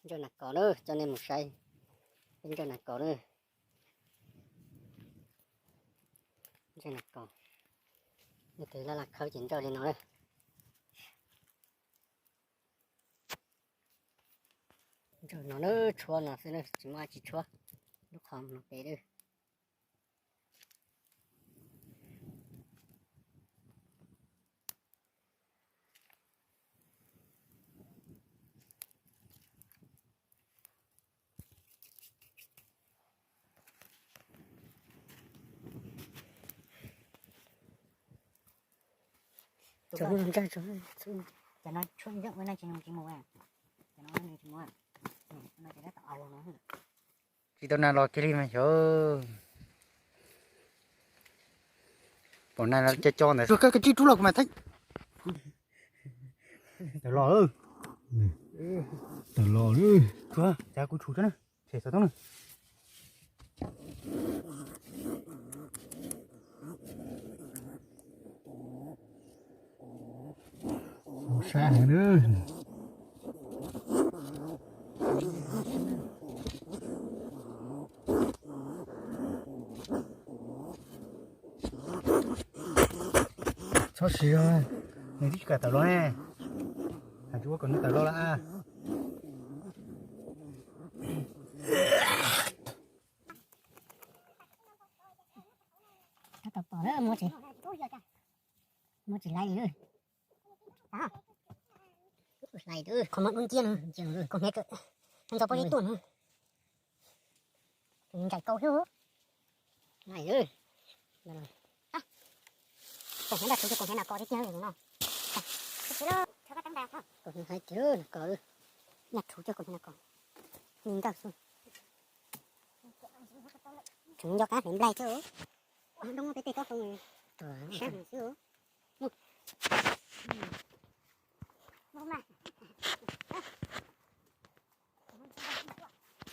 Ntsawj nas kos na, coj nej mus saib peb ntsawj nas kos na. Ntsawj nas kos, nej tus laj laj khawb ces ntsawj li no na. Ntsawj no na, tshuab no xwb na, tsis muaj dab tsi tshuab. Lub qhov no pem na. Cov no ntsawj, cov no tshuab ntseej ua no tsis mus, tsis mus, cov no tsis mus, no ces lab tom au no. Tsis tau nas los kiag li mas xyov. Pom nas los co co ntawd. Koj, koj tsij rub los kuv mam theej. Tawm los, tawm los. Tsuav, cas kuv tshum tso na, tshem xov tooj na. Sab heev na. Txhob siv, nws twb tsis kam tawm los ne. Hais tsis ua kom nws tawm los lawm. Tab tom pom lawm, muab tsis, muab tsis laiv li. Hlais qhov muag dub nciab no, koj hniav kawm, ntxo pob zeb tuaj no. Ntsais kau xwb. Hlais, kaum hniav nraj tshuv coj kaum hniav nas kos thiab tiag no. Kaum hniav hais tiag nas kos. Nraj tshuv coj kaum hniav nas kos. Ni ntawj xwb. Tseem nco qab hneev nplaig thiab. Doob peb tej taub hau sab heev xwb.